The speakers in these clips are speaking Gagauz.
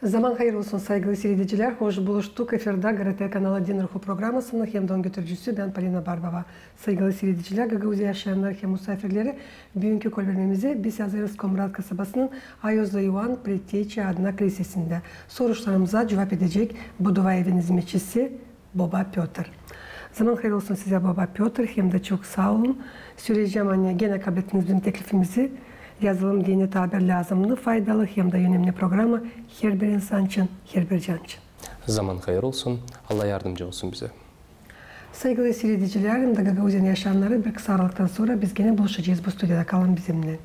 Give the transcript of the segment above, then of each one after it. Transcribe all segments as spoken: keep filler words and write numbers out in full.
Zaman hayır olsun, saygılı siiredicilär. Hoş buluştuk efirdä GRT kanalı Din Ruhu programasının hem dä onun götürücüsü bän, Polina Barbova. Saygılı siiredicilär, Gagauziya yaşayannarı hem musaafirleri, büünkü kolbermemizi biz hazırlêêrız Komrat kasabasının Ayozlu İvan Preteçi adına klisesindä. Soruşlarımıza cuvap edecek bu dua evin izmetçisi, boba Pötr. Zaman hayır olsun sizä, boba Pötr, hem dä çok saa olun. Söleyecäm, ani genä kablettiniz bizim teklifimizi. Yazılım deyni taa bir lääzımnı, faydalı hem dä önemni programa herbir insan için, herbir can için. Zaman hayır olsun, Allah yardımcı olsun bizä. Saygılı siiredicilär, hem dä Gagauziyanın yaşayannarı, bir kısa aralıktan sora biz genä buluşacez bu studiyada. Kalın bizimnän.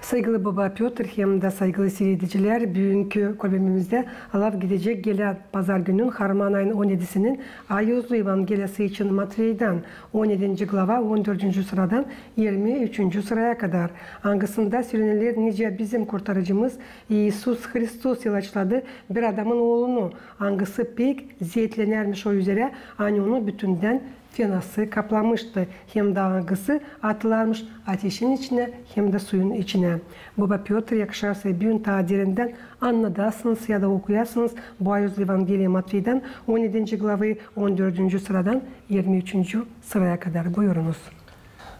Saygılı boba Pötr hem dä saygılı siiredicilär, büünkü kolbermemizdä laf gidecek gelän pazargünün, harman ayın on edisinin, Ayozlu Evangeliyası için Matveydän, on edinci glava, on dördüncü sıradan irmi üçüncü sıraya kadar, angısında söleneler, nicä bizim Kurtarıcımız İisus Hristos ilaçladı bir adamın oolunu, angısı pek zeetlenärmiş o üzerä, ani onu bütündän fenası kaplamıştı, hem dä angısı atılarmış ateşin içinä hem dä suyun içinä. Boba Pötr, yakışarsa, büün taa derindän annadasınız ya da okuyasınız bu Ayozlu Evangeliya Matveydän, on edinci glavayı, on dördüncü sıradan irmi üçüncü sıraya kadar. Buyurunuz.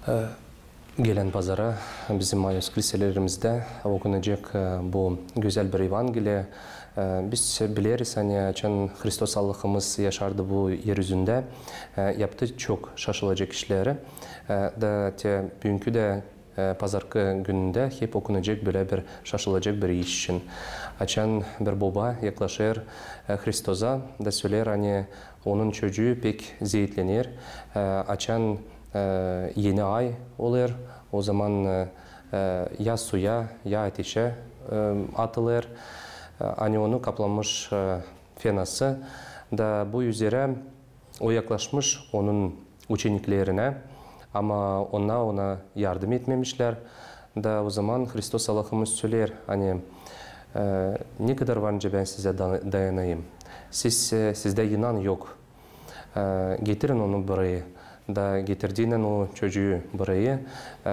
E, Gelän pazara bizim Ayoz kliselerimizde okunacek, e, bu gözäl bir Evangeliya. E, biz bileriz, ani açan Hristos Allahımız yaşardı bu er üzündä, e, yaptı çok şaşılacek işleri. E, da te büünkü dä, e, pazarkı günündä hep okunacek bölä bir şaşılacek bir iş için. Açan bir boba yaklaşêr, e, Hristosa da söleer, ani onun çocuu pek zeetlener. E, açan, e, eni ay olêr, o zaman, e, e, ya suya, ya ateşä, e, atılêr, e, ani onu kaplamış, e, fenası. Da bu üzerä o yaklaşmış onun uçeniklerinä, ama onnar ona yardım etmemişlär. Da o zaman Hristos Allahımız söleer, ani, e, ne kadar var nicä bän sizä da-, dayanayım? Siz, e, sizdä inan yok. E, getirin onu burayı. Da getirdiynän o çocuu burayı, e,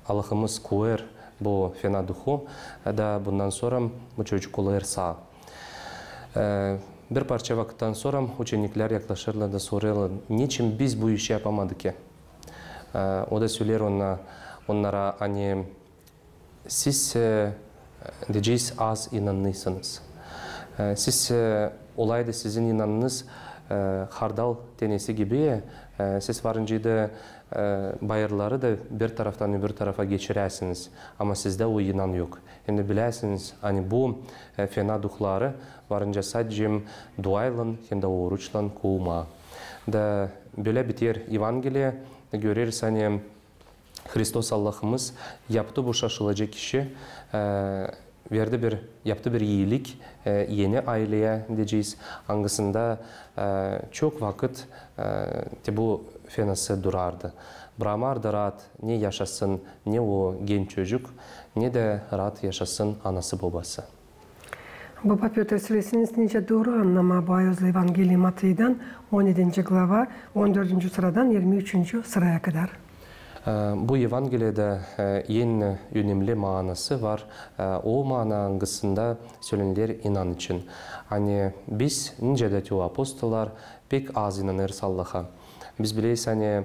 Allahımız koyêr bu fena duhu, e, da bundan sora bu çocuk olêr saa. E, bir parça vakıttan sora uçeniklär yaklaşêrlar da sorêrlar, neçin biz bu işi yapamadık ki? E, o da söleer ona, onnara, ani siz, e, deyecez, az inanıysınız. E, siz, e, olaydı sizin inanınız, e, hardal tenesi gibi, e, siz varınca da, e, bayırları da bir taraftan öbür tarafa geçiräsiniz, ama sizdä o inan yok. Hem dä biläsiniz, ani bu, e, fena duhları varınca sadecä duaylan hem dä oruçlan kovmaa. Da bölä biter Evangeliya, göreriz, ani Hristos Allahımız yaptı bu şaşılacek işi, e, verdi bir, yaptı bir iilik, e, eni ayleyä, deyecez, angısında, e, çok vakıt, e, te bu fenası durardı. Brakmardı raat ne yaşasın, ne o genç çocuk, ne dä raat yaşasın anası-bobası. Boba Pötr, söleseniz, nicä dooru annamaa bu Ayozlu Evangeliya Matveydän, on edinci glava, on dördüncü sıradan irmi üçüncü sıraya kadar. E, bu Evangeliyada, e, en önemli maanası var. E, o maana, angısında söleneler inan için. Ani biz, nicä dä te o apostollar, pek az inanêrız Allaha. Biz bileriz, ani, e,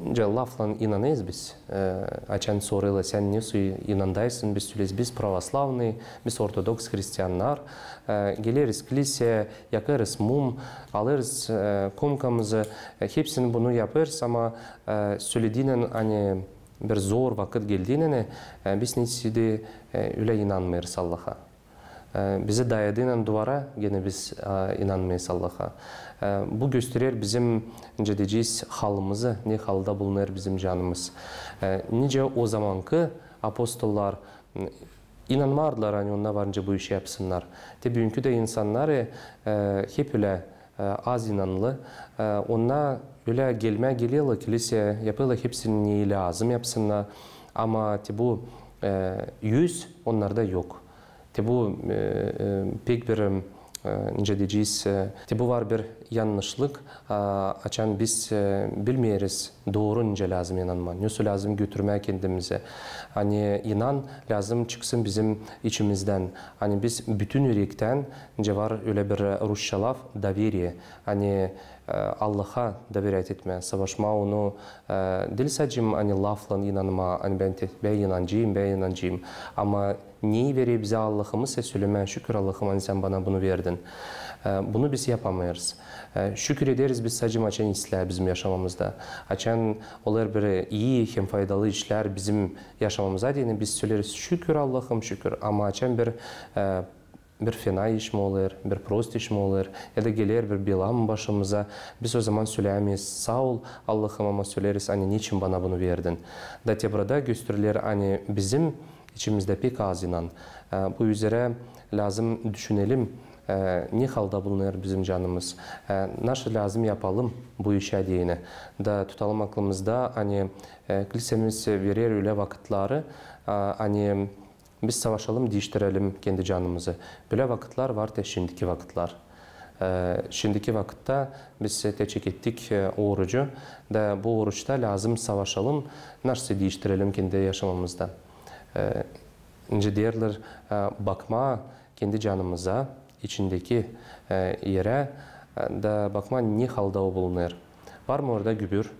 nicä laflan inanêrız biz. E, açan sorêrlar, sän ne soy inandaysın, biz söleriz, biz pravoslavnıy, biz ortodoks hristiannar. E, geleriz kliseyä, yakêrız mum, alêrız, e, kumkamızı, e, hepsini bunu yapêrız, ama, e, sölediynän, ani bir zor vakıt geldiynän, e, biz neçin dä, e, ölä inanmêêrız Allaha. E, bizi dayadıynän duvara, genä biz, e, inanmêêrız Allaha. E, bu gösterer bizim, nicä deyecez, halımızı, ne halda bulunêr bizim canımız. E, nicä o zamankı apostollar, m, inanmardılar, ani onnar varınca bu işi yapsınnar. Te büünkü dä insannar, e, hep ölä, e, az inanlı. E, onnar ölä gelmää gelerlär kliseyä, yapêrlar hepsini, ne lääzım yapsınnar. Ama te bu, e, üz onnarda yok. Te bu, e, e, pek bir, e, e, nicä deyecez, e, te bu var bir yannışlık, a, açan biz, e, bilmeeriz dooru nicä lääzım inanmaa, nesoy lääzım götürmää kendimizi. Ani inan lääzım çıksın bizim içimizdän. Ani biz bütün ürektän, nicä var ölä bir, e, rusça laf, доверие. Ani, e, Allaha доверять etmää, savaşmaa onu, e, diil sade, ani laflan inanmaa, ani bän te-, bän inancıyım, bän inancıyım. Ama neyi verer bizä Allahımız, e, sölemää: şükür, Allahım, ani sän bana bunu verdin. E, bunu biz yapamêêrız. E, şükür ederiz biz sade açan islää bizim yaşamamızda. Açan olêr bir ii hem faydalı işlär bizim yaşamamıza deyni, biz söleeriz: şükür, Allahım, şükür. Ama açan bir, e, bir fena iş mi olêr, bir prost iş mi olêr, ya da geler bir bela mı başımıza, biz o zaman sölämeeriz: saa ol, Allahım, ama söleeriz, ani neçin bana bunu verdin. Da te burada gösteriler, ani bizim içimizdä pek az inan. E, bu üzerä lääzım düşünelim, e, ne halda bulunêr bizim canımız, e, nasıl lääzım yapalım bu işä deyni. Da tutalım aklımızda, ani, e, klisemiz verer ölä vakıtları, a, ani biz savaşalım, diiştirelim kendi canımızı. Bölä vakıtlar var te şindiki vakıtlar. E, şindiki vakıtta biz te çekettik, e, orucu, da bu oruçta lääzım savaşalım, nasıl diiştirelim kendi yaşamamızda. E, nicä deerlär, e, bakmaa kendi canımıza, içindeki, e, erä, e, da bakmaa, ne halda o bulunêr. Var mı orada gübür?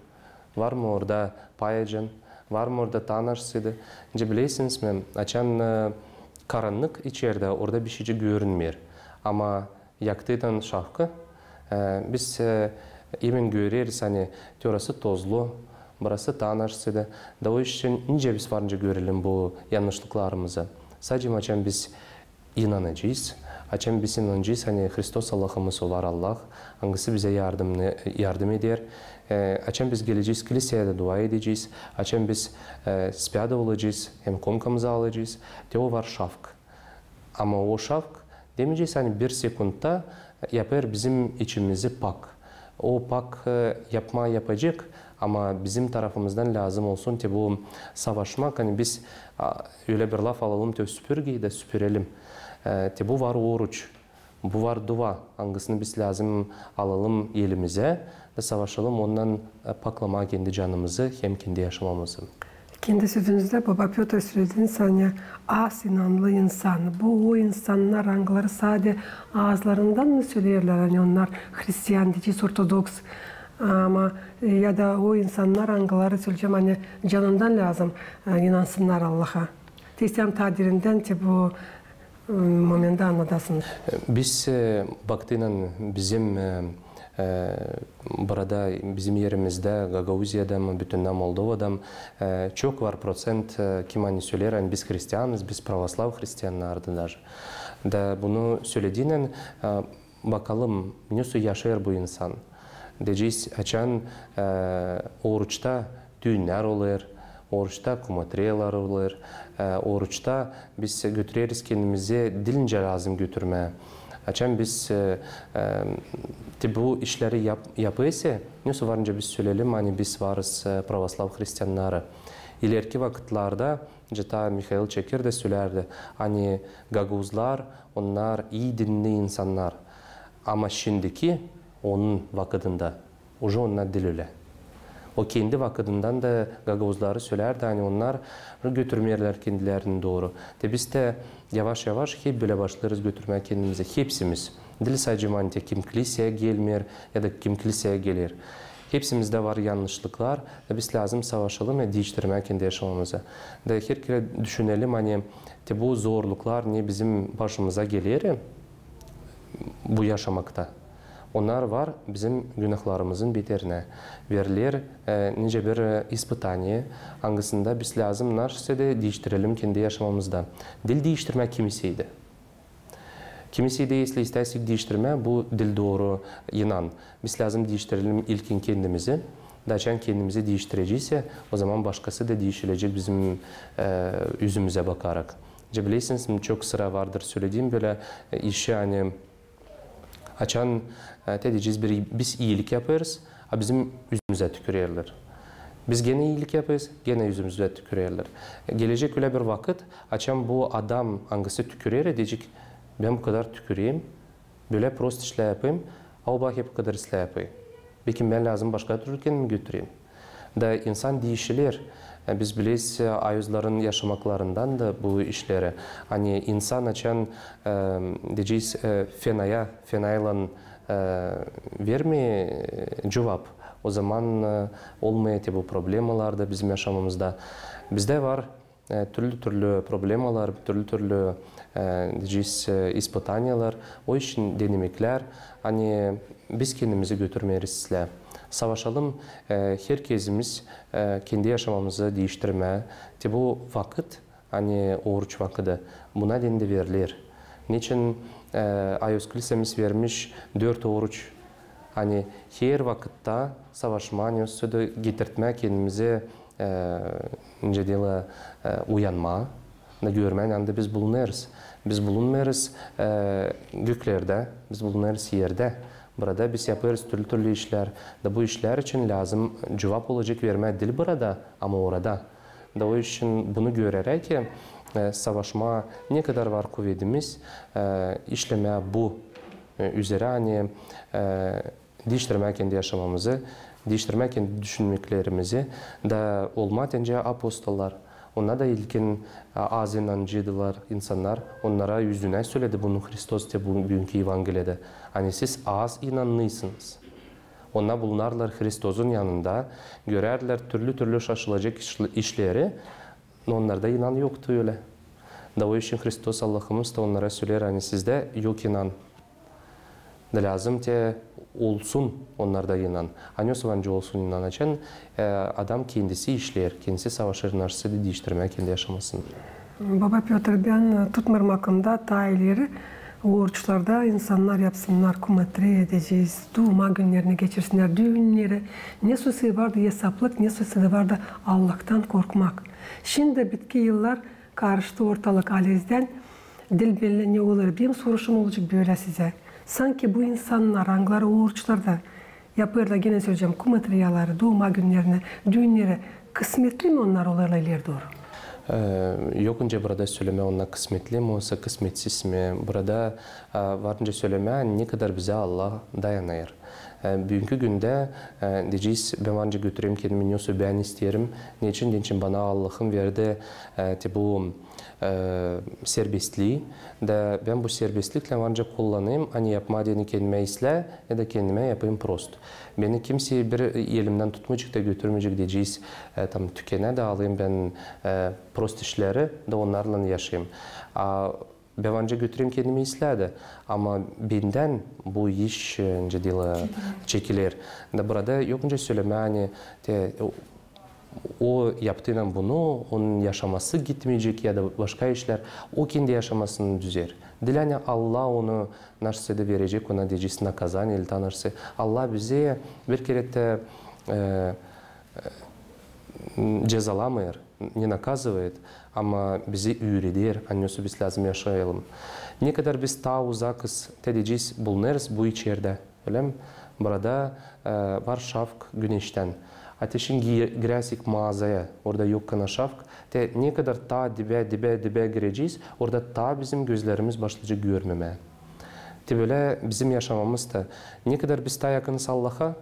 Var mı orada payacan? Var mı orada taa naşsıydı? Nicä bilersiniz mi, açan, e, karannık içerdä, orada bişeycik görünmeer. Ama yaktıynan şafkı, e, biz, e, emin göreriz, ani te orası tozlu, burası taa naşsıydı. Da o iş için nicä biz varınca görelim bu yannışlıklarımızı? Sade açan biz inanacez. Açan biz inanacez, ani Hristos Allahımız, o var Allah, angısı bizä yardım, yardım eder. E, açan biz gelecez kliseyä da dua edecez. Açan biz, e, spyada olacez, hem komkamızı alacez, te o var şafk. Ama o şafk, demeyecez, ani bir sekundta yapêr bizim içimizi pak. O pak, e, yapmaa yapacek, ama bizim tarafımızdan lääzım olsun te bu savaşmak, ani biz, a, ölä bir laf alalım te süpürgeyi da süpürelim. E, te bu var oruç, bu var dua, angısını biz lääzım alalım elimizä da savaşalım ondan, e, paklamaa kendi canımızı hem kendi yaşamamızı. Kendi sözünüzdä, baba Pötr, sölediniz, ani az inanlı insan. Bu o insannar, angıları sade aazlarından mı söleerlär, ani onnar hristian, deyecez, ortodoks, ama, e, ya da o insannar, angıları, söleyecäm, ani canından lääzım, e, inansınnar Allaha. Te isteerim taa derindän te bu, e, momenti annadasınız. Biz, e, baktıynan bizim, e, e, burada, bizim erimizdä, Gagauziyada mı, bütündä Moldovada mı, e, çok var proţent, e, kim ani söleer, ani biz hristianız, biz pravoslav hristiannarız daje. Da bunu sölediyni, e, bakalım, nesoy yaşêêr bu insan. Deyecez, açan, e, oruçta tüünnär olêr, oruçta kumatriyalar olêr, e, oruçta biz götüreriz kendimizi, diil nicä lääzım götürmää. Açan biz, e, e, te bu işleri yap-, yapêrsa, nesoy varınca biz söleyelim, ani biz varız, e, pravoslav hristiannarı. İlerki vakıtlarda, nicä taa Mihail Çekir dä sölärdi, ani gagauzlar, onnar ii dinli insannar. Ama şindiki, onun vakıdında, uje onnar diil ölä. O kendi vakıdından da gagauzları sölärdi, ani onnar götürmeerlär kendilerini dooru. Te biz dä yavaş-yavaş hep bölä başlêêrız götürmää kendimizi. Hepsimiz. Diil sade, ani te kim kliseyä gelmeer ya da kim kliseyä geler. Hepsimizdä var yannışlıklar, da biz lääzım savaşalım hem diiştirmää kendi yaşamamızı. Da her kerä düşünelim, ani te bu zorluklar, ne bizim başımıza geler, bu yaşamakta. Onnar var bizim günahlarımızın beterinä. Veriler, e, nicä bir, e, ispıtaniye, angısında biz lääzım naşeysa da diiştirelim kendi yaşamamızda. Diil diiştirmää kimisey dä. Kimisey dä, esli istärsek diiştirmää, bu diil dooru inan. Biz lääzım diiştirelim ilkin kendimizi. Da açan kendimizi diiştirecezsä, o zaman başkası da diişilecek bizim, e, üzümüzä bakarak. Nicä bilersiniz, çok sıra vardır sölediim bölä, e, işi, ani açan, e, te deyecez, bir, biz iilik yapêrız, a bizim üzümüzä tükürerlär. Biz genä iilik yapêrız, genä üzümüzä tükürerlär. E, gelecek ölä bir vakıt, açan bu adam, angısı tükürer, deyecek, bän bu kadar tüküreyim, Bölä prost işlär yapêrım, a o bak hep o kadar işlär yapêr. Bekim bän lääzım başka türlü kendimi götüreyim. Da insan diişiler. E, biz bileriz, e, ayuzların yaşamaklarından da bu işleri. Ani insan açan, e, deyecez, e, fenaya, fenaylan, e, vermeer, e, cuvap, o zaman, e, olmêêr te bu problemalar da bizim yaşamamızda. Bizdä var e, türlü-türlü problemalar, türlü-türlü, e, deyecez, e, ispıtaniyalar. O işin denemeklär, ani biz kendimizi götürmeeriz islää. Savaşalım, e, herkezimiz, e, kendi yaşamamızı diiştirmää. Te bu vakıt, ani oruç vakıdı, buna deyni veriler. Neçin, e, ayuz klisemiz vermiş dört oruç, ani her vakıtta savaşmaa, ani o sürüdä getirtmää kendimizi, e, nicä deerlär, e, uyanmaa, da görmää, ani biz bulunêrız. Biz bulunmêêrız, e, göklerdä, biz bulunêrız erdä. Burada biz yapêrız türlü-türlü işlär. Da bu işlär için lääzım cuvap olacek vermää diil burada, ama orada. Da o işin bunu göräräk, e, savaşmaa, ne kadar var kuvedimiz, e, işlemää bu, e, üzerä, ani, e, diiştirmää kendi yaşamamızı, diiştirmää kendi düşünmeklerimizi, da olmaa te nicä apostollar. Onnar da ilkin, a, az inanıcıydılar insannar. Onnara üzünä söledi bunu Hristos te bu, büünkü Evangeliyada. Ani siz az inanıysınız. Onnar bulunarlar Hristosun yanında, görärdilär türlü-türlü şaşılacek işl-, işleri, no onnarda inan yoktu ölä. Da o işin Hristos Allahımız da onnara söleer, ani sizdä yok inan. Da lääzım te olsun onnarda inan. Ani o zaman nicä olsun inan, açan, e, adam kendisi işleer, kendisi savaşêr, naşey diiştirmää kendi yaşamasını. Baba Pötr, bän, e, tutmêêrım aklımda, taa ileri oruçlarda insannar yapsınnar kumetre, deyecez, duuma günnerinä geçirsinnär düünneri. Ne sosayı vardı esaplık, ne sosayı vardı Allahtan korkmak. Şindi bitki yıllar karıştı ortalık, alezdän diil bellä ne olêr. Benim soruşum olacek bölä sizä. Sanki bu insannar, angıları oruçlarda yapêrlar, genä söleyecäm, kumetreyaları, duuma günnerinä, düünneri, kısmetli mi onnar olêrlar ileri dooru? E, yok nicä burada sölemää, onnar kısmetli mi, osa kısmetsiz mi. Burada, e, var nicä sölemää, ne kadar bizä Allah dayanêr. E, büünkü gündä, e, deyecez, bän var nicä götürerim kendimi, ne sosayı bän isteerim. Neçin, neçin bana Allahım verdi, e, te bu, e, serbestlii. Da bän bu serbestliklän var nicä kullanêrım, ani yapmaa deyni kendimä islää, ya da kendimä yapêrım prost. Beni kimsey bir elimdän tutmayacek da götürmeyecek, deyecez, e, tam tükenä da alayım bän, e, prost işleri da onnarlan yaşayım. A, bän var nicä götürerim kendimi islää dä, ama bendän bu iş, e, nicä deerlär, çekiler. Da burada yok nicä sölemää, ani te, o, o yaptıynan bunu, onun yaşaması gitmeyecek ya da başka işlär, o kendi yaşamasını düzer. Diil ani Allah onu naşey da verecek, ona deyecez nakazaniye ili taa naşey. Allah bizi bir kerä te, e, e, cezalamêêr, не наказывает, ama bizi üüreder, ani nasıl biz lääzım yaşayalım. Ne kadar biz taa uzakız, te deyecez, bulunêrız bu içerdä, ölä mi? Burada, e, var şafk güneştän. Ateşin gi-, girärsek maazaya, orada yok kana şafk. Te ne kadar taa dibä, dibä, dibä girecez, orada taa bizim gözlerimiz başlayacek görmemää. Te bölä bizim yaşamamız da. Ne kadar biz taa yakınız Allaha,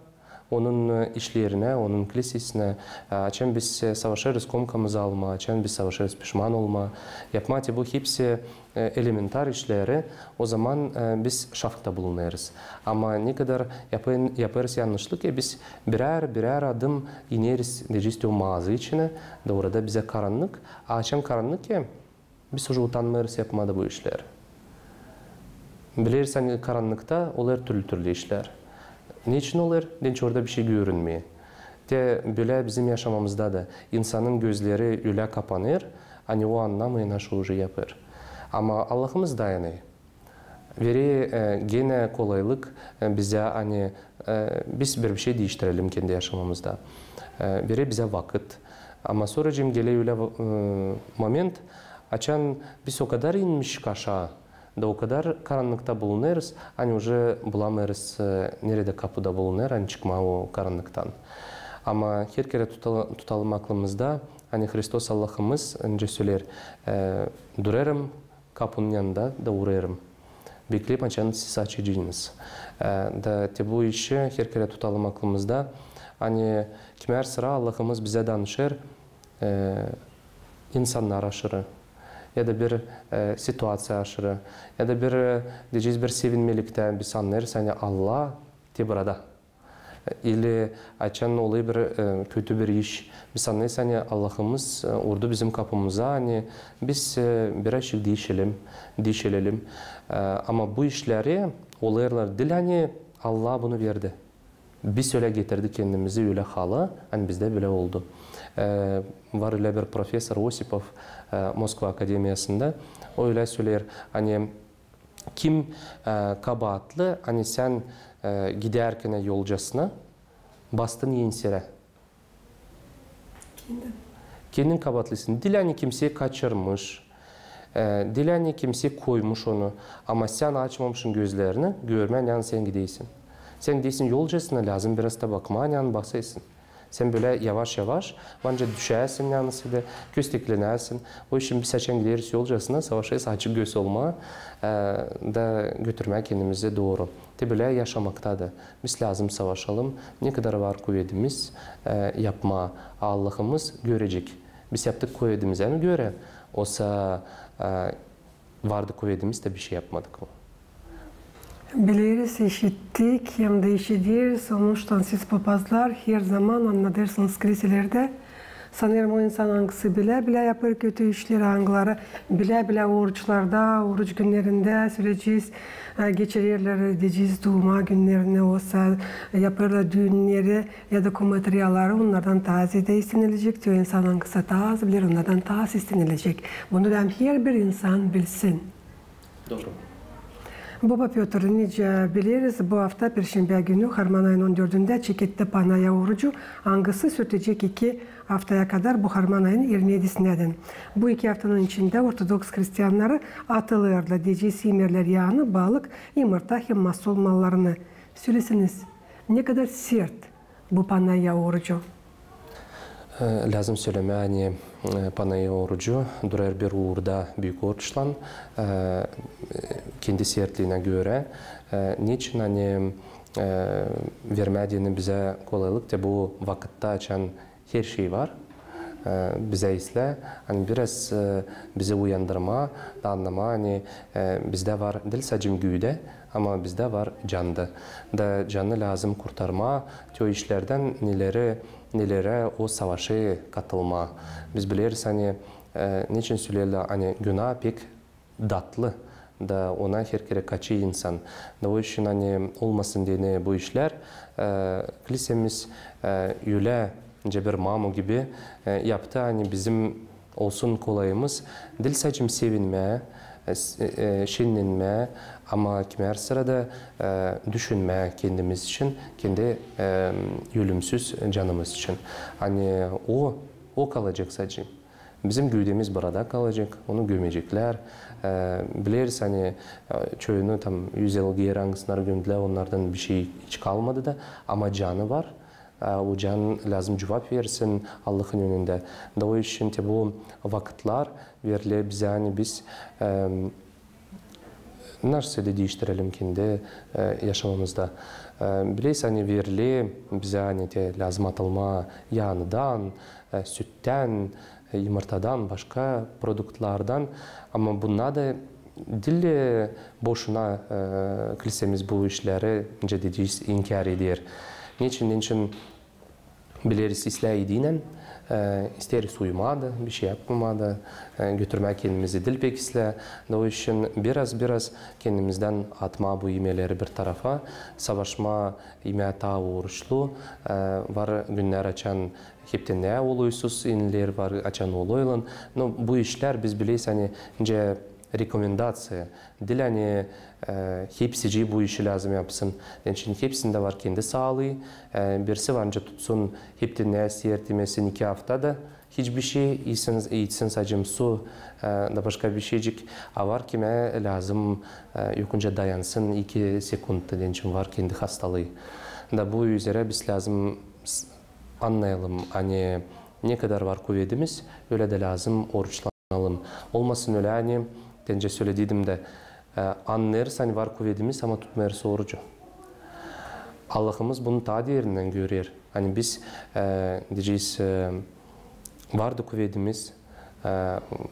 onun, e, işlerinä, onun kilisesinä, e, açan biz, e, savaşêrız komkamızı almaa, açan biz savaşêrız pişman olmaa, yapmaa te bu hepsi, e, elementar işleri, o zaman, e, biz şafkta bulunêrız. Ama ne kadar yapın-, yapêrız yannışlık, e, biz birär, birär adım ineriz, deyecez, o maaza içinä, da orada bizä karannık, a açan karannık, e, biz uje utanmêêrız yapmaa da bu işleri. Bileriz, ani karannıkta olêr türlü-türlü işlär. Neçin olêr? Deyni orada bişey görünmeer. Te bölä bizim yaşamamızda da insanın gözleri ölä kapanêr, ani o annamêêr, naşey uje yapêr. Ama Allahımız dayanêr. Verer, e, genä kolaylık, e, bizä, ani, e, biz bir bişey diiştirelim kendi yaşamamızda. E, verer bizä vakıt. Ama sora hem geler ölä va-, e, moment, açan biz o kadar inmişik aşaa, da o kadar karannıkta bulunêrız, ani uje bulamêêrız, e, neredä kapu da bulunêr, ani çıkmaa o karannıktan. Ama her kerä tuta-, tutalım aklımızda, ani Hristos Allahımız nicä söleer, e, durêrım kapunun yanında da urêrım. Bekleyim, açan siz açacenız. E, da te bu işi herkerä tutalım aklımızda. Ani kimär sıra Allahımız bizä danışêr, e, insannar aşırı, ya da bir, e, situaţiya aşırı, ya da bir, e, deyecez, bir sevinmeliktän biz annêêrız, ani Allah te burada. İli açan olêr bir, e, kötü bir iş, biz annêêrız, ani Allahımız, e, urdu bizim kapımıza, ani biz, e, birazçık diişelim, diişelelim. E, ama bu işleri olêrlar diil, ani Allah bunu verdi. Biz ölä getirdik kendimizi ölä halı, ani bizdä bölä oldu. E, var ölä bir professor Osipov, e, Moskva akademiyasında, o ölä söleer, ani kim, e, kabaatlı, ani sän, e, gidärkän yolcasına bastın enserä? Kendin. Kendin kabaatlısın. Diil ani kimsey kaçırmış, e, diil ani kimsey koymuş onu, ama sän açmamışın gözlerini, görmää, ani sän gideysin. Sän gideysin yolcasına, lääzım biraz da bakmaa, ani basêrsın. Sän bölä yavaş-yavaş, bence düşärsin, ani sän dä kösteklenärsin. O için biz açan gideriz yolcasına, savaşêrız açık göz olmaa, e, da götürmää kendimizi dooru. Te bölä yaşamakta da biz lääzım savaşalım. Ne kadar var kuvedimiz, e, yapmaa, Allahımız görecek. Biz yaptık kuvedimizä mi görä, osa, e, vardı kuvedimiz da bişey yapmadık mı? Bileriz, işittik hem dä işideriz. Onuştan siz, papazlar, herzaman annadêrsınız kiliselerdä. Sanêrım, o insan, angısı bilä-bilä yapêr kötü işleri, angıları bilä-bilä oruçlarda, oruç günnerindä, sölecez, e, geçirerlär, deyecez, duuma günnerini, osa yapêrlar düünneri, ya da komatriyaları, onnardan taa az da istenilecek, te o insan, angısı taa az biler, onnardan taa az istenilecek. Bunu da herbir insan bilsin. Dooru. Baba Pötr, nicä bileriz, bu afta perşembä günü, harman ayın on dördündä çeketti Panayya orucu, angısı sürtecek iki aftaya kadar, bu harman ayın irmi edisinädän. Bu iki aftanın içindä ortodoks hristiyannarı atılêrlar, deyecez, imerlär yaanı, balık, yımırta hem masol mallarını. Söläseniz, ne kadar sert bu Panayya orucu? E, lääzım sölemää, ani, e, Panayya orucu durêr bir uurda büük oruçlan, e, kendi sertliinä görä. E, neçin, ani, e, vermää deyni bizä kolaylık, te bu vakıtta, açan herşey var, e, bizä islää, ani biraz, e, bizi uyandırmaa da annamaa, ani, e, bizdä var diil sade güüdä, ama bizdä var canda. Da canı lääzım kurtarmaa, te o işlerdän neleri, nelerä o savaşêr katılmaa. Biz bileriz, ani, e, neçin söleerlär, ani günaa pek datlı, da ona herkerä kaçêr insan. Da o için, ani olmasın deyni bu işlär, e, klisemiz, e, ölä, nicä bir mamu gibi, e, yaptı, ani bizim olsun kolayımız diil sade sevinmää, e, s-, e, e, şennenmää, ama kimär sırada, e, düşünmää kendimiz için, kendi, e, ölümsüz canımız için. Ani o, o kalacek sade. Bizim güüdemiz burada kalacek, onu gömeceklär. E, bileriz, ani, e, çoyunu tam üz yıl geeri angısınarı gömdülär, onnardan bişey hiç kalmadı da, ama canı var. E, o can lääzım cuvap versin Allahın önündä. Da o için te bu vakıtlar veriler bizä, ani biz, e, nasıl da diiştirelim kendi, e, yaşamamızda. E, bileriz, ani veriler bizä, ani te lääzım atılmaa yaandan, e, süttän, e, yımırtadan, başka produktlardan. Ama bunnar da diil, e, boşuna, e, klisemiz bu işleri, nicä deyecez, inkär eder. Neçin, neçin bileriz, islää idiynän, e, isteeriz uyumaa da, bişey yapmamaa da, e, götürmää kendimizi diil pek islää. Da o için biraz-biraz kendimizdän atmaa bu imeleri bir tarafa, savaşmaa imää taa oruçlu, e, var günnär, açan heptendä oluysuz inler, var açan oluy ilan. No, bu işlär biz bileriz, ani nicä rekomendaţiya, diil ani, e, hepsicii bu işi lääzım yapsın. Neçin hepsindä var kendi saalıı. E, birisi var nicä tutsun heptendä sertlemesin iki afta da hiç bişey, içsin, içsin sade su, e, da başka bişeycik. A var kimä lääzım, e, yok nicä dayansın iki sekundda, neçin var kendi hastalıı. Da bu üzerä biz lääzım s-, annayalım, ani ne kadar var kuvedimiz, ölä dä lääzım oruçlanalım. Olmasın ölä, ani te nicä sölediydim dä, E, annêêrız, ani var kuvedimiz, ama tutmêêrız orucu. Allahımız bunu taa derindän görer. Ani biz, e, deyecez, e, vardı kuvedimiz, e,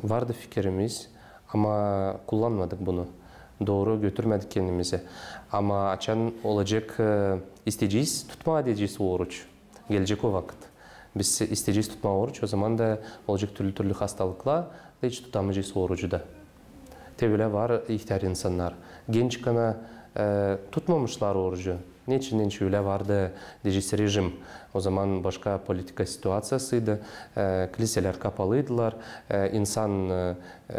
vardı fikirimiz, ama kullanmadık bunu. Dooru götürmedik kendimizi. Ama açan olacek, e, isteyecez tutmaa deyecez oruç. Gelecek o vakıt. Biz isteyecez tutmaa oruç, o zaman da olacek türlü-türlü hastalıklar, da hiç tutamayacez orucu da. Te bölä var ihtär insannar. Genç kana, e, tutmamışlar orucu. Neçin, neçin ölä vardı, deyecez, rejim. O zaman başka politika situaţiyasıydı. E, kliselär kapalıydılar. E, insan, e, e,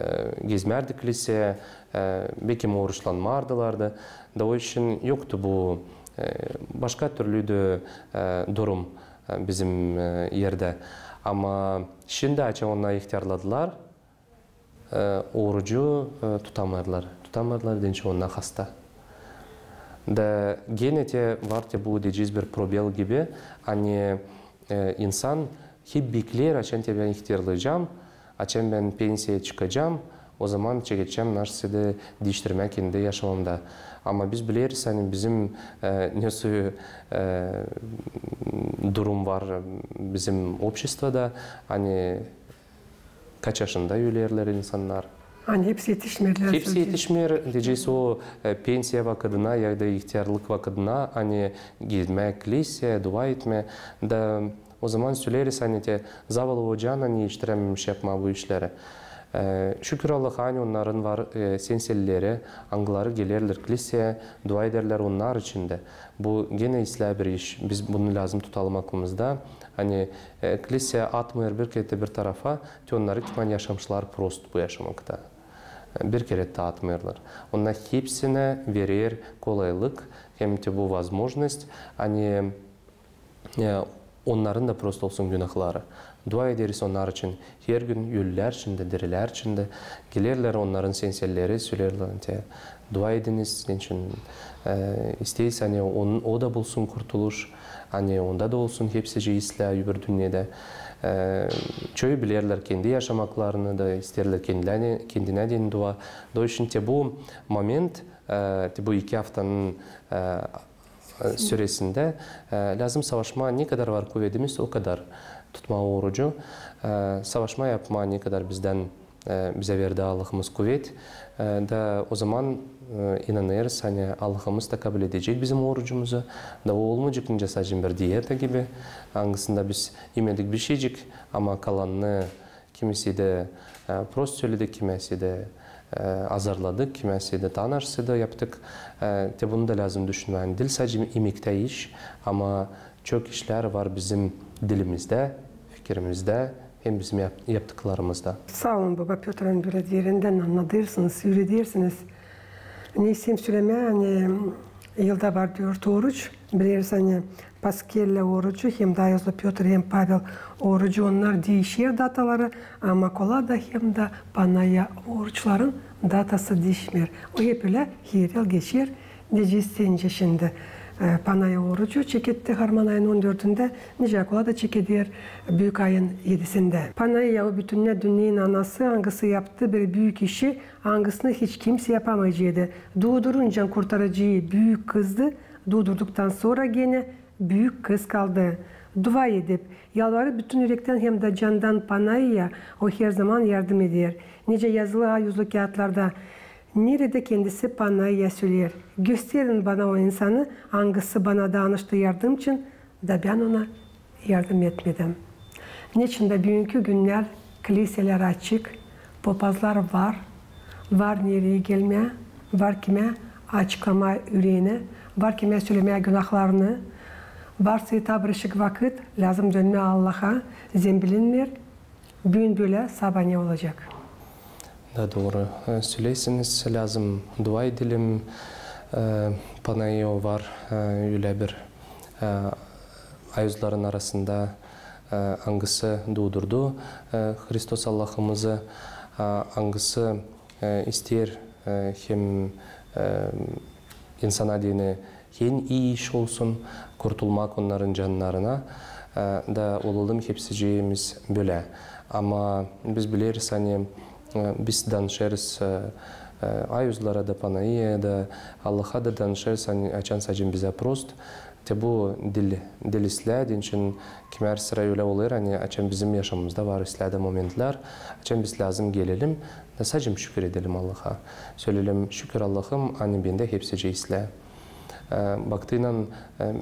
gezmärdi kliseyä. E, bekim oruçlanmardılar da. Da o için yoktu bu, e, başka türlüydü, e, durum, e, bizim, e, erdä. Ama şindi, açan onnar ihtärladılar, e, orucu, e, tutamêêrlar. Tutamêêrlar, deyni onnar hasta. Da genä te var te bu, deyecez, bir probel gibi, ani, e, insan hep bekleer, açan te bän ihtärlayacam, açan bän pensiyaya çıkacam, o zaman çekecäm naşey da diiştirmää kendi yaşamamda. Ama biz bileriz, ani bizim, e, ne soy, e, durum var bizim обществоda, ani kaç yaşında ölerlär insannar. Ani hepsi etişmeerlär. Hepsi etişmeer, deyecez, o, e, pensiya vakıdına ya da ihtärlık vakıdına, ani gitmää kliseyä, dua etmää. Da o zaman söleriz, ani te zavallı ocaanı ani etiştirämemiş yapmaa bu işleri. E, şükür Allaha, ani onnarın var, e, senselleri, angıları gelerlär kliseyä, dua ederlär onnar için dä. Bu genä islää bir iş. Biz bunu lääzım tutalım aklımızda. Ani, e, kliseyä atmêêr bir kerä bir tarafa, te onnarı, kim ani yaşamışlar prost bu yaşamakta. E, bir kerä dä atmêêrlar. Onnar hepsinä verer kolaylık, hem te bu возможность, ani, e, onnarın da prost olsun günahları. Dua ederiz onnar için her gün, ölülär için dä, dirilär için dä. Gelerlär onnarın senselleri, söleerlär, te, dua ediniz, neçin, e, isteeriz, ani on-, o da bulsun kurtuluş, ani onda da olsun hepsicä islää öbür dünnedä. E, çoyu bilerlär kendi yaşamaklarını da, isteerlär kendilär-, kendinä deyni dua. Da o için te bu moment, e, te bu iki aftanın, e, e, süresindä, e, lääzım savaşmaa, ne kadar var kuvedimiz, o kadar tutmaa orucu. E, savaşmaa yapmaa, ne kadar bizdän, e, bizä verdi Allahımız kuvet. E, da o zaman, e, inanêrız, ani Allahımız da kabul edecek bizim orucumuzu. Da o olmayacek nicä sadecä bir dieta gibi, angısında biz imedik bişeycek, ama kalanını kimisi dä, e, prost söledi, kimisi dä, e, azarladı, kimisi dä taa naşey da yaptık. E, te bunu da lääzım düşünmää. Diil sadecä imektä iş, ama çok işlär var bizim dilimizdä, fikirimizdä hem bizim yap-, yaptıklarımızda. Saa olun, baba Pötr, ani bölä derindän annadêrsınız, üüredersiniz. Ne isteerim sölemää, ani yılda var dört oruç. Bileriz, ani Paskellä orucu hem dä Ayazlı Pötr hem Pavel orucu, onnar diişer dataları, ama Kolada hem dä Panayya oruçların datası diişmeer. O hep ölä her yıl geçer, deyecez, nicä şindi, e, Panayya orucu çeketti harman ayın on dördündä, nicä Kolada çekeder büük ayın edisindä. Panayya o bütünnä dünneyin anası, angısı yaptı bir büük işi, angısını hiç kimsä yapamayaceydı. Duuduruncan Kurtarıcıyı büük kızdı, duudurduktan sora genä büük kız kaldı. Dua edip, yalvarıp bütün ürektän hem dä candan Panayya, o her zaman yardım eder. Nicä yazılı ayuzlu kiyatlarda: neredä kendisi Panayya, söleer: gösterin bana o insanı, angısı bana daanıştı yardım için, da bän ona yardım etmedim. Neçin dä büünkü günnär kliselär açık, popazlar var, var nereyi gelmää, var kimä açıklamaa üreenä, var kimä sölemää günahlarını, var seyta birişik vakıt, lääzım dönmää Allaha, zembilinmeer, büün bölä, sabaa ne olacek. Da dooru, e, söleersiniz, lääzım dua edelim. E, Panayya var, e, ölä bir, e, ayuzların arasında, e, angısı duudurdu, e, Hristos Allahımızı, e, angısı, e, isteer, e, hem, e, insana deyni en ii iş olsun, kurtulmak onnarın cannarına, e, da olalım hepsicimiz bölä. Ama biz bileriz, ani, e, biz danışêrız, e, E, ayuzlara da, panayıya da, Allaha da danışêrız, ani açan sade bizä prost. Te bu dil, dil islää, deyni kimär sıra ölä olêr, ani açan bizim yaşamamızda var islää dä momentlär, açan biz lääzım gelelim, da sade şükür edelim Allaha. Söleyelim: şükür Allahım, ani bendä hepsicii islää. E, baktıynan, e,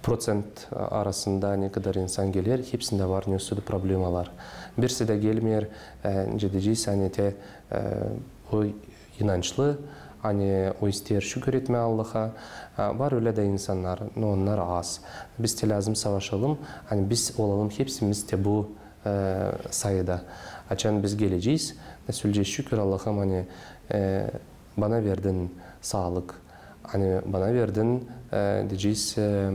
procent arasında ne kadar insan geler, hepsindä var nesä dä problemalar. Birisi dä gelmeer, e, nicä deyecez, ani te, e, o inançlı, ani o isteer şükür etmää Allaha. E, var ölä dä insannar, no onnar az. Biz te lääzım savaşalım, ani biz olalım hepsimiz te bu, e, sayıda. Açan biz gelecez, da söleyecez: şükür Allahım, ani, e, bana verdin saalık. Ani bana verdin, e, deyecez, e,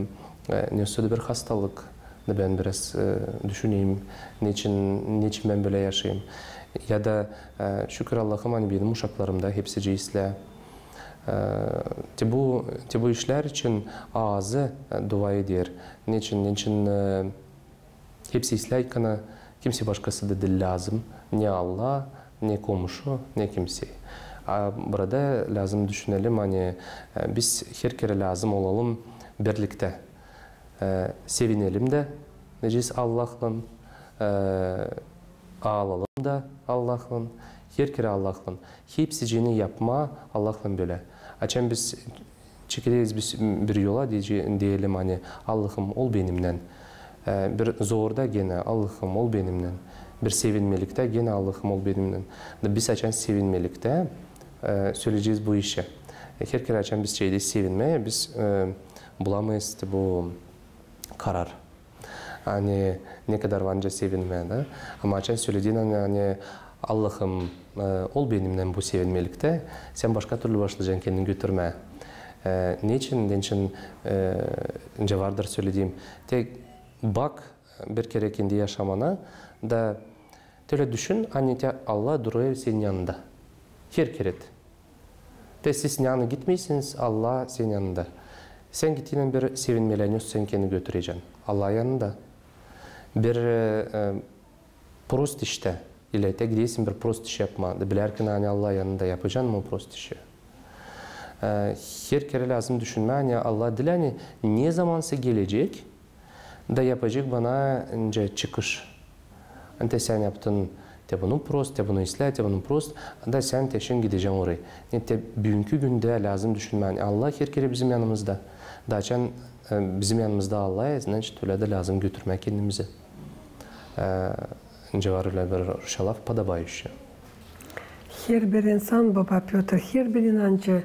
e, nesä dä bir hastalık. Da bän biraz, e, düşüneyim, neçin, neçin bän bölä yaşayım. Ya da, e, şükür Allahım, ani benim uşaklarımda hepsicii islää. E, te bu, te bu işlär için aazı, e, dua eder. Neçin, neçin, e, hepsi islää, ani kimsey başkası da diil lääzım. Ne Allah, ne komşu, ne kimsey. A burada lääzım düşünelim, ani, e, biz herkerä lääzım olalım birliktä. E, sevinelim dä, deyecez, Allahlan, e, aalalım da Allahlan, herkerä Allahlan. Hepsiciini yapmaa Allahlan bölä. Açan biz çekileriz biz bir yola, deyece-, deyelim, ani: Allahım, ol benimnän. E, bir zorda genä: Allahım, ol benimnän. Bir sevinmeliktä genä: Allahım, ol benimnän. Da biz açan sevinmeliktä, e, söleyecez bu işi. E, herkerä açan biz şeydä sevinmää, biz, e, bulamêêrız te bu karar. Ani ne kadar var nicä sevinmää, da. Ama açan söledin, ani, ani: Allahım, e, ol benimnän bu sevinmeliktä, sän başka türlü başlayacan kendini götürmää. E, neçin, neçin, e, nicä vardır sölediyim. Te bak bir kerä kendi yaşamana da te ölä düşün, ani te Allah durêr senin yanında. Herkerä. Te siz nereyi gitmeersiniz, Allah senin yanında. Sän gittiynän bir sevinmelää, nesä sän kendini götürecän. Allah yanında. Bir, e, e, prost iştä, ilä te gidersin bir prost iş yapmaa, da bilärkän, ani Allah yanında, yapacan mı o prost işi. E, herkerä lääzım düşünmää, ani Allah diil, ani nezamansa gelecek, da yapacek bana nicä çıkış. Ani te sän yaptın te bunu prost, te bunu islää, te bunu prost, da sän te şindi gidecän orayı. Ne te büünkü gündä lääzım düşünmää, ani Allah herkerä bizim yanımızda. Da açan, e, bizim yanımızda Allah, e, значит, ölä dä lääzım götürmää kendimizi. E, nicä var ölä bir rusça laf: подобающе. Herbir insan, baba Pötr, herbir inancı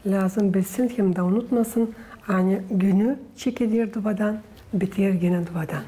lääzım bilsin hem dä unutmasın, ani günü çekiler duadan, biter genä duadan.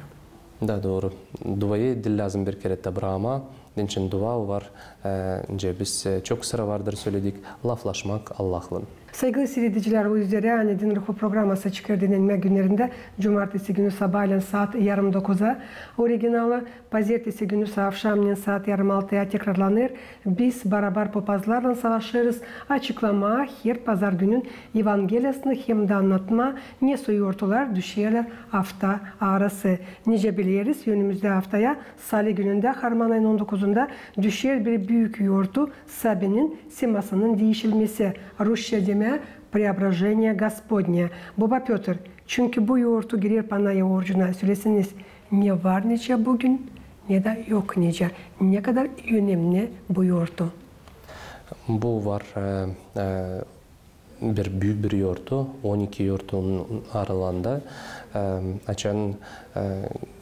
Da, dooru. Duayı diil lääzım bir kerä dä brakmaa, neçin dua var, e, nicä biz, e, çok sıra vardır söledik, laflaşmak Allahlan. Saygılı siiredicilär, o üzerä, ani Din Ruhu programası çıkêr dinnenmää günnerindä cumartesi günü sabaalän saat yarım dokuza originalı, pazertesi günü sa-, avşamnen saat yarım altıya tekrarlanêr. Biz barabar popazlarlan savaşêrız açıklamaa her pazar günün evangeliyasını hem dä annatmaa, nesoy yortular düşerlär afta arası. Nicä bileriz, önümüzdä aftaya, salı günündä, harman ayın on dokuzunda, düşer bir büük yortu, Sabinin semasının diişilmesi, rusça demää, Преображение Господне. Baba Pötr, çünkü bu yortu girer panayya orucuna, söleseniz, ne var nicä bugün, ne dä yok nicä. Ne kadar önemni bu yortu? Bu var, e, e, bir büük bir yortu, on iki yortunun aralığında, e, açan, e,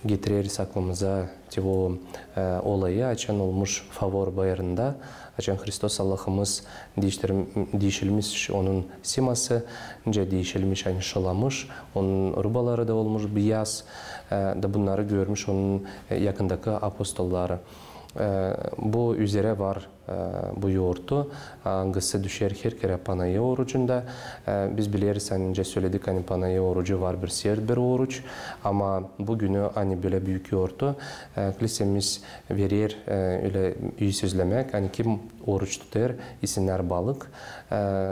getireriz aklımıza te bu, e, olayı, açan olmuş Favor bayırında, açan Hristos Allahımız diiştirim-, diişilmiş onun seması, nicä diişilmiş, ani şılamış, onun rubaları da olmuş biyaz, e, da bunnarı görmüş onun, e, yakındakı apostolları. E, bu üzerä var, e, bu yortu, angısı düşer her kerä panayya orucunda. E, biz bileriz, ani nicä söledik, ani panayya orucu var bir sert bir oruç, ama bu günü, ani bölä büük yortu, e, klisemiz verer, e, ölä ii sözlemäk, ani kim oruç tutêr, isinnär balık. E,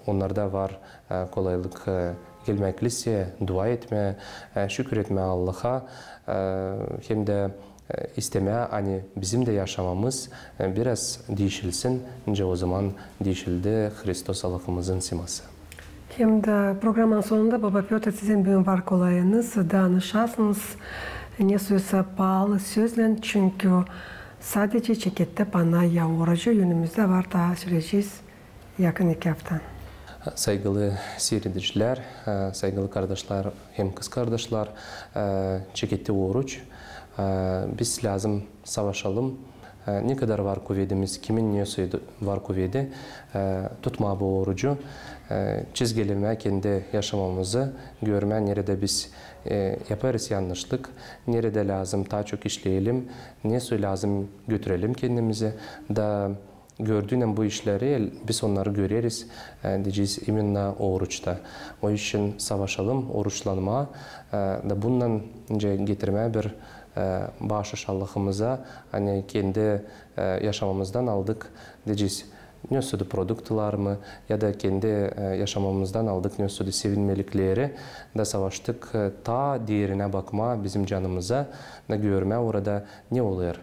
onnarda var, e, kolaylık, e, gelmää kliseyä, dua etmää, e, şükür etmää Allaha, e, hem dä e, istemää, ani bizim dä yaşamamız, e, biraz diişilsin, nicä ozaman diişildi Hristos Allahımızın siması. Hem dä programanın sonunda, baba Pötr, sizin büün var kolayınız danışasınız nesoysa paalı sözlän, çünkü sadecä çekettä pana ya orucu, önümüzdä var taa söleyecez yakın iki afta. Saygılı siiredicilär, e, saygılı kardaşlar hem kızkardaşlar, e, çeketti oruç. E, biz lääzım savaşalım. E, ne kadar var kuvedimiz, kimin nesoy var kuvedi, e, tutmaa bu orucu, e, çizgilemää kendi yaşamamızı, görmää, neredä biz, e, yapêrız yannışlık, neredä lääzım taa çok işleyelim, nesoy lääzım götürelim kendimizi, da gördüynän bu işleri, biz onnarı göreriz, e, deyecez, imenna oruçta. O için savaşalım oruçlanmaa, e, da bundan nicä getirmää bir, e, baaşış Allahımıza, ani kendi, e, yaşamamızdan aldık, deyecez, nesoydu produktlarımı, ya da kendi, e, yaşamamızdan aldık nesoydu sevinmelikleri, da savaştık, e, taa derinä bakmaa bizim canımıza, da görmää orada ne olêr.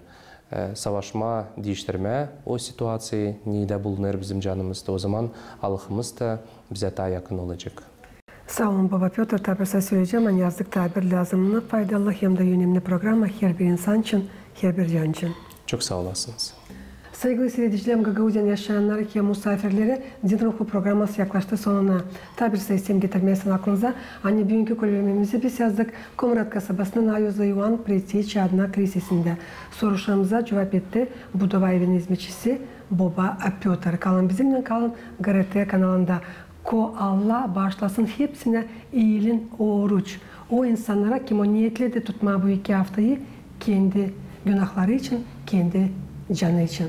E, savaşmaa diiştirmää o situaţiyayı, neredä bulunêr bizim canımız, da ozaman Allahımız da bizä taa yakın olacek. Saa olun, baba Pötr, taa bir söleyecäm, ani yazdık taa bir lääzımnı, faydalı hem dä önemni programa herbir insan için, herbir can için. Çok saa olasınız. Saygılı siiredicilär, Gagauziyanın yaşayannarı hem musaafirleri, Din ruhu programası yaklaştı sonuna. Taa bir söleyecäm, getirmää aklınıza, ani büünkü kolbermemizi biz yazdık Komrat kasabasının Ayozlu İoan Preteçi adına kilisesinä. Soruşlarımıza cuvap etti Budova evinin izmetçisi boba Pötr. Kalın bizimnän, kalın GRT kanalında. Ko Allah baaşlasın hepsinä iilin oruç. O insannara, kim o niyetledi tutmaa bu iki aftayı kendi günahları için, kendi canı için.